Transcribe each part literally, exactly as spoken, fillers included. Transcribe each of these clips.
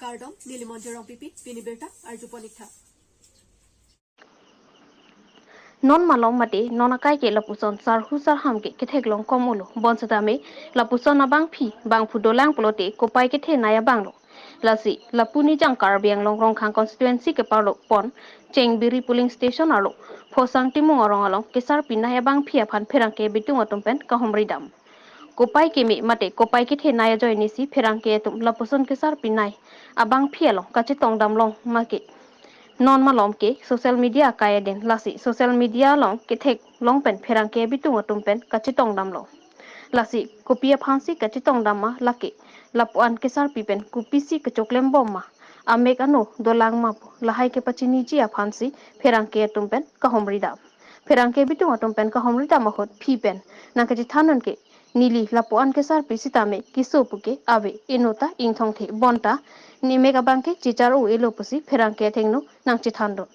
Kardom, neli Monjir Rongpipi, pini birta arjupon ik tha. Non malom mate non akai ke lapuson sarhu sarham ke ketheklong kom ulo. Bonsitame lapuson abangphi bangphu dolang pulote kopai kethenei abang lo. Lasi lapu Nijang Karbi Anglong Rongkhang constituency keparlo pon Chengbiri polling station arlo Phosang Timung arong along kesarpinei abangphi aphan pherangke bitung atum pen kahumri dam. Kopai keme mate kopai kethenei ajoine si pherangke atum lapuson kesarpinei abangphi along kachetong damlong ma ke non malom ke social media akai aden, lasi social media along ketheklong pen pherangke bitung atum pen kachetong damlo. Lasi kopi aphansi kachetong dam ma, lake lapu-an kesarpi pen kopisi kechoklem bom ma, amek ano dolang ma pu, lahai kepachiniji aphansi pherangke atum pen kahumri dam. Pherangke bitung atum pen kahumri dam ahut phi pen nangkachethan un ke, neli lapu-an kesarpi sitame keso puke ave, inut ta ingthongthe, bonta nemek abang ke chechar-o-elo pusi pherangke athengno nangchethan dun.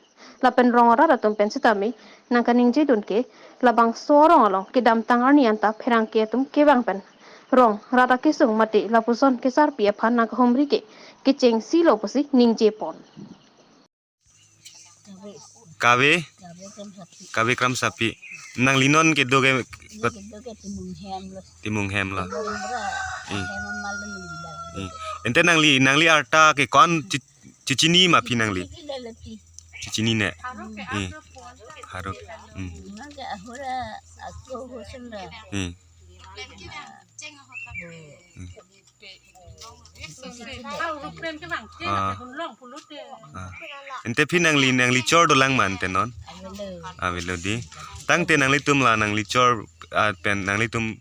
Lapen rong arat atum pen sitame nangkaningje dun ke, labangso arong along kedamtang arni anta pherangke atum kevang pen rong rat akesung mate lapuson kesarpi aphan nangkahumri ke kechengsi lo pusi ningje pon. Kave, Kave Kramsapi. Nangli non kedo ke Kedo ke Timung Hem lo. Timung Hem lo. Timung Bra. Hmm. Hem amal lo ningla. Hmm. Ente nangli, nangli arta ke ko-an chi-, chichini ma phi nangli? Chichini le ti. Chichini ne. Hmm. Haruk. Hmm. Maka ahura aku husun lo. Hmm. Ah. Ah. Ente phi nangli, nangli chor dolang ma ante non? Avelo. Avelo di. Tangte nanglitum la nangli chor, ah, pen nanglitum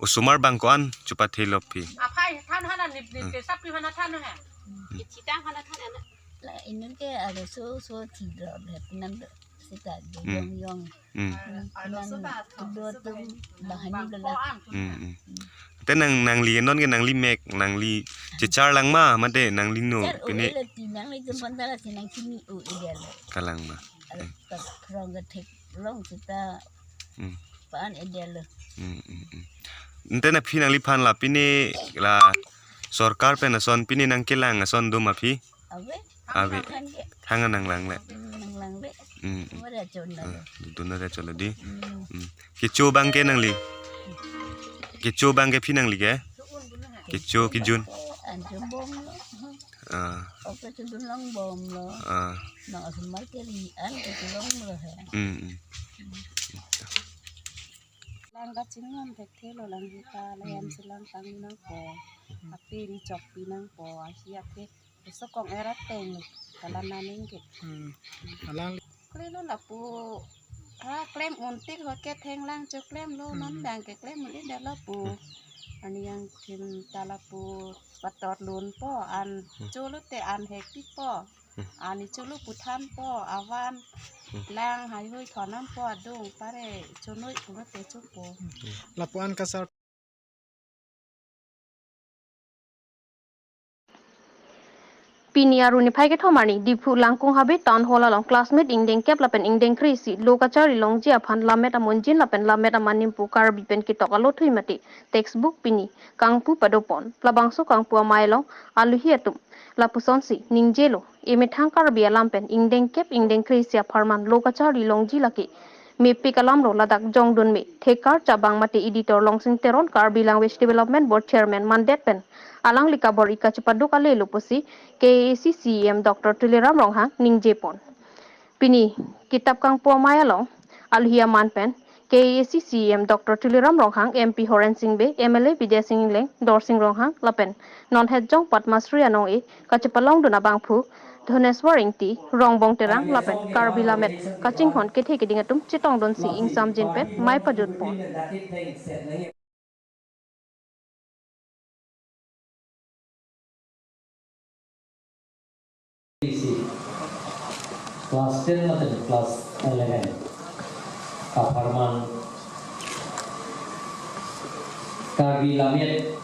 osomar bang ko-an chepathelo phi? Aphai than hana nip nip Hmm. ke sapi hana than ha. Hmm. Chitang hana than ana. La inun ke ada so so thi do, hep nan do. Sita do Hmm. yong yong. Hmm. Hmm, kunan kudo atum bahani dola. Hmm, hmm. Te nang, nangli non ke nangli mek, nangli chechar lang ma, mate nangli no, Char-o pine. Elo ti, nangli jempon tala ti nangchini-o-e dia lo. Kalang ma. Al-, Hmm. tak rong ketheklong sita Hmm. pan-e dia lo. Hmm, hmm, hmm. Ente na phi nangliphan la pine la sorkar pen ason pine nangkelang ason do ma phi? Ave. Ave. Nanglang ke. Thang nanglang le. Hmm, nanglang le. Hmm, hmm. Mara chon la Ah, le. Dudun ada cholo di. Hmm. Hmm. Kecho bang ke nangli. Kecho bang ke phi nangli ke? Kecho kejun. Ancho bom lo. Ah. Oke, chudun long bom lo. Ah. Nang asumar ke li an ke long lo he. Hmm, hmm. Lang kachinghon thekthelo lang hita, la hem Hmm. si lang tang nangpo. Hmm. Ape ri chokpi nangpo, ahi ape Eso kong era teng lo, kalan naning ke. Hmm. Alang Klem lo lapu. Ha, klem untik ho ke thenglang choklem lo, Hmm. non dang ke klem un-e dia lapu. Hmm. Ani yang kim ta lapu patot lun po, an Hmm. cholo te an hekpi po. Hmm. Ani cholo puthan po, avan Hmm. lang hai hui thonam po, adung pare chonoi pulo te chopo. Hmm. Lapu-an kasar Pini arni phai kethom arni Diphu Langkung Habe Town Hall along classmate ingdeng kep lapen ingdeng kre isi lo kacharli longji aphan lammet amunjin lapen lammet amanimpu Karbi pen ketok alothui mate textbook pini kangpu padopon. Labangso kangpu amei along aluhi atum lapusonsi ningjelo, emethang Karbi alam pen ingdeng kep ingdeng kre isi apharman lo kacharli longji lake mepik alam lo, ladak jongdunme thekar chabang mate editor Longsing Teron, Karbi Language Development Board Chairman mandet pen alangli kabor-i kachepaduk ale lo pusi K A A C C E M Doctor Tuliram Ronghang ningjepon. Pini kitap kangpu amei along aluhi aman pen K A A C C E M Doctor Tuliram Ronghang, M P Horen Sing Bey, M L A Bidya Sing Engleng, Dorsing Ronghang lapen non hetjong Padma Shri anong-e kachepalongdun abangphu Dhoneswar Ingti, Rongbong Terang lapen Karbi lammet kachinghon kethe keding atum chetongdunsi ingsamjin pen mei pajutpon. Class ten lapen class eleven apharman Karbi lammet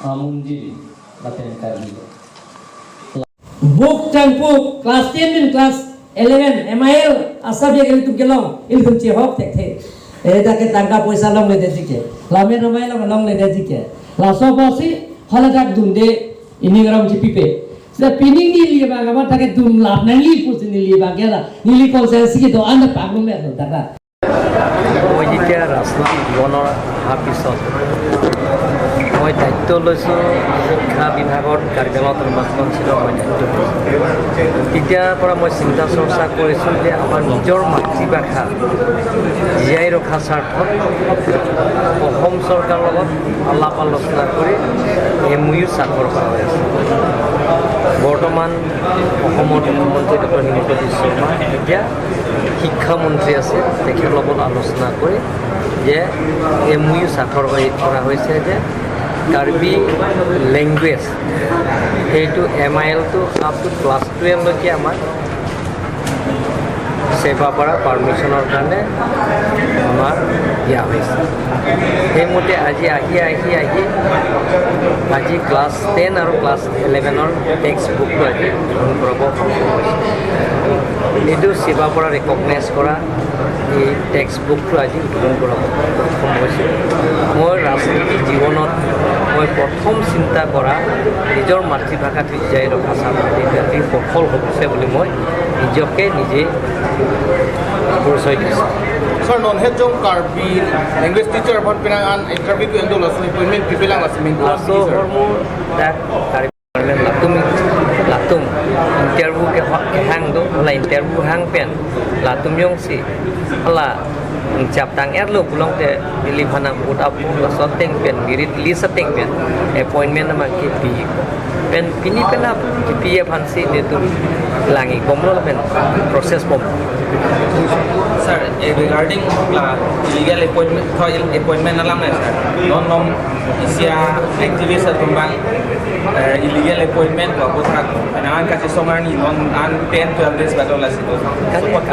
amunjin lapen Karbi book tangpu class ten pen class eleven M I L a subject ilitum kelong, ilitum chehok thekthe. Eh, dak ke tangka poisa longledetji ke. Lammet amei along longledetji ke. Laso apotsi haladak dunde ining aram chipipe. Sir, pining neli abang amat ta kedun lap nangji pusi neli abang ke la, neli constituency kedo-an ta paglo me lo ta. মই যেতিয়া ৰাজনৈতিক জীৱনৰ অহাৰ পিছত মই দায়িত্ব লৈছোঁ শিক্ষা বিভাগত, কাৰ্বি আংলং অট'নমাছ কাউন্সিলৰ মই দায়িত্ব লৈছোঁ। তেতিয়াৰ পৰা মই চিন্তা চৰ্চা কৰিছোঁ যে আমাৰ নিজৰ মাতৃভাষা জীয়াই ৰখাৰ স্বাৰ্থত অসম চৰকাৰৰ লগত আলাপ আলোচনা কৰি এম অ' ইউ স্বাক্ষৰ কৰা হৈছে। বৰ্তমান অসমৰ মুখ্যমন্ত্ৰী ডক্টৰ হিমন্ত বিশ্ব শৰ্মা এতিয়া শিক্ষামন্ত্ৰী আছে, তেখেতৰ লগত আলোচনা কৰি যে এম অ' ইউ স্বাক্ষৰ কৰি কৰা হৈছে যে কাৰ্বি লেংগুৱেজ সেইটো এম আই এলটো আপ টু ক্লাছ টুৱেলভলৈকে আমাৰ ছেবা পৰা পাৰ্মিশ্যনৰ কাৰণে আমাৰ দিয়া হৈছে। সেইমতে আজি আহি আহি আহি আজি ক্লাছ টেন আৰু ক্লাছ ইলেভেনৰ টেক্সট বুকটো আজি গ্ৰহণ কৰাব সম্ভৱ হৈছে। এইটো ছেবা পৰা ৰেকগনাইজ কৰা এই টেক্সট বুকটো আজি উদ্বোধন কৰা সম্ভৱ হৈছে। মই ৰাজনীতি জীৱনত মই প্ৰথম চিন্তা কৰা নিজৰ মাতৃভাষাটো জীয়াই ৰখা চাম, এইটো সফল হৈছে বুলি মই নিজকে নিজে পৰিচয় দিছোঁ। Sir, non het jong Karbi language teacher aphan penang an interview tu endo laso appointment pipelang lasi min laso sir. Hormu dak Karbi latum, latum interview ke hang do, la interview hang pen latum jongsi la chap tang erlo pulote ili phanang put up laso ateng pen merit list ateng pen appointment nama kipi pen pini pen ap kipi aphansi netum langji bomlo pen process bom. Sir, eh, regarding la illegal appointment, appointment alam na sir, non non isi a activist atum abang, eh, illegal appointment ko aputhak, penang an kachesong arni non an ten twelve days bajo lasi do.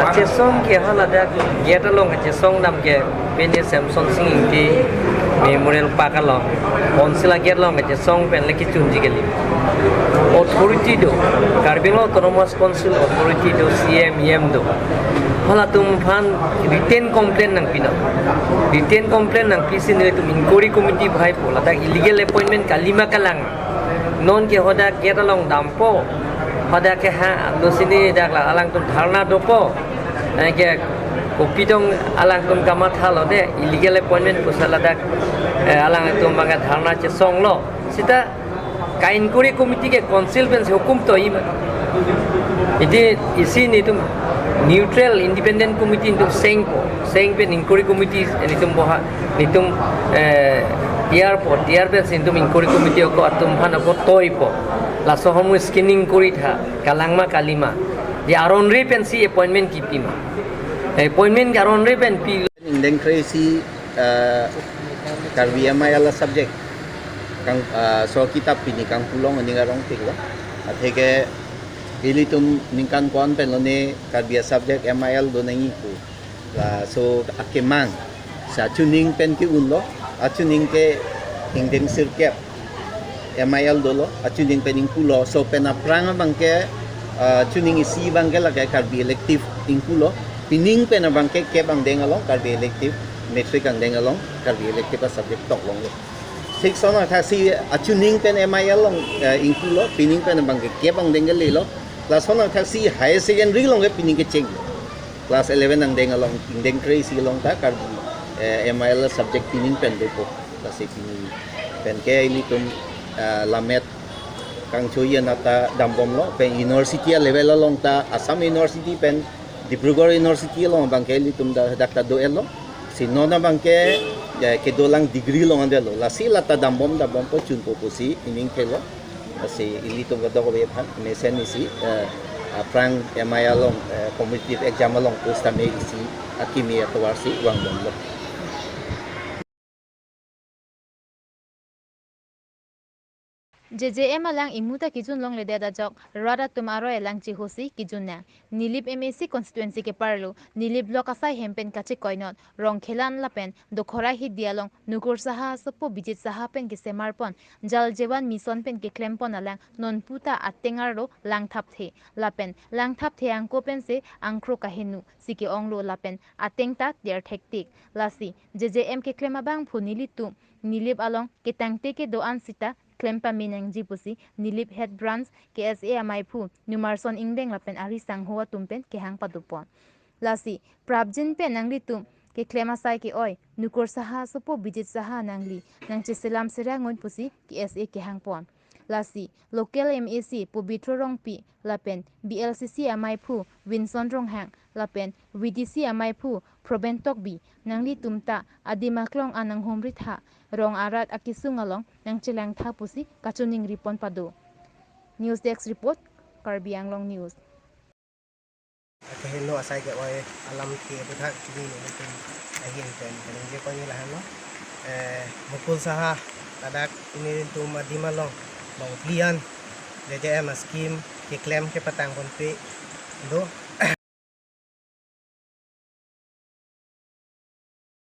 Kachesong ke hala dak gate along kachesong dam ke pini Samson Sing Ingti Memorial Park along, Council a gate along kachesong pen le kechunji kali. Authority do, Karbi Anglong Autonomous Council authority do, C M, E M do. Halatum aphan written complaint nangpinon. Written complaint nangpisi netum inquiry committee bhaipo, ladak illegal appointment kalima kalang. Non ke hodak gate along dampo, hodak ke ha, lo sini dak la alangtum dharna dopo. Eh, ke kopi dong alangtum kamathalo de, illegal appointment pusi ladak, eh, alangtum abang dharna chesonglo. Sita ka inquiry committee ke Council pensi hukum to ima. Iti isi netum neutral independent committee netum sengpo, seng pen inquiry committee netum boha, netum, eh, tiar po, tiar pensi netum inquiry committee ako atum aphan ako toipo. Laso hormu screening kori tha, kalang ma kalima. Di aron re pensi appointment kipi ma. Appointment aron re pen pi. Ingdeng kre isi, eh, Karbi M I L a subject kang, eh, so kitap pini kangpulong aning arong tiklo. Atheke ilitum ningkan ko-an pen lone Karbi a subject M I L do nangji pu. Laso akemang. Sa chuning pen ke-unlo, achuning ke ingdeng sirkep M I L dolo, achuning pen ingpulo, so pen aphrang abang ke, ah, chuning isi abang ke lake Karbi elective ingpulo, pining pen abang ke kep angdeng along Karbi elective, matric angdeng along Karbi elective a subject tok longlo. Six on athaksi achuning pen M I L along, eh, ingpulo, pining pen abang ke kep angdeng ke lelo, lason athaksi higher secondary along ke pining kecheng. Class eleven angdeng along, ingdeng kre isi along ta Karbi, eh, M I L subject pining pen dopo. Lasi pini pen ke ilitum, eh, lammet kangchoji anata dambomlo, pen university a level along ta Assam University pen Dibrugarh University along abang ke ilitum dak ta do-etlo. Si non abang ke, eh, kedolang degree along andelo. Lasi lata dambom dambompo chunpo pusi ining thelo. Lasi ilitum kadokave aphan mesen isi, eh, aphrang M I along, eh, competitive exam along post tame isi akimi atovar si vangdamlo. J J M alang imu ta kejun longledet ajok rat atum aroi alang chihosi kejun nang. Nilip M A C constituency keparlo, Nilip block asai hem pen kachekoi non, Rongkhelan lapen Dokhora Hidi along Nukur Saha asopo Bijit Saha pen kesemar pon, Jal Jeevan Mission pen keklem pon alang nonpu ta ateng arlo langthapthe. Lapen langthapthe angko pensi angkro kaheno si ke-onglo lapen ateng ta tiar thektik. Lasi J J M keklem abangphu nelitum Nilip along ketangte kedo-an sita klem pame nangji pusi Nilip Head Branch K S A amaiphu Numarson Ingdeng lapen ari sangho atum pen kehang padopon. Lasi prapjin pen nanglitum keklem asai ke-oi Nukur Saha sopo Bijit Saha nangli nangcheselam serangun pusi K S A kehangpon. Lasi local M A C Pobitro Rongpi lapen B L C C amaiphu Winson Ronghang lapen V D C amaiphu Proben Tokbi nanglitum ta adim aklong ananghumritha rong arat akesung along nangchelangtha pusi kachiningri pon pado. News Desk Report, Karbi Anglong News. Akeheno asai ke-oi alam ke aputhak chini nelitum ahin pen kaningje pon lahenlo. Eh, Mukul Saha ladak nelitum adim along bang plian J J M a-scheme keklem kepatang ponpe do.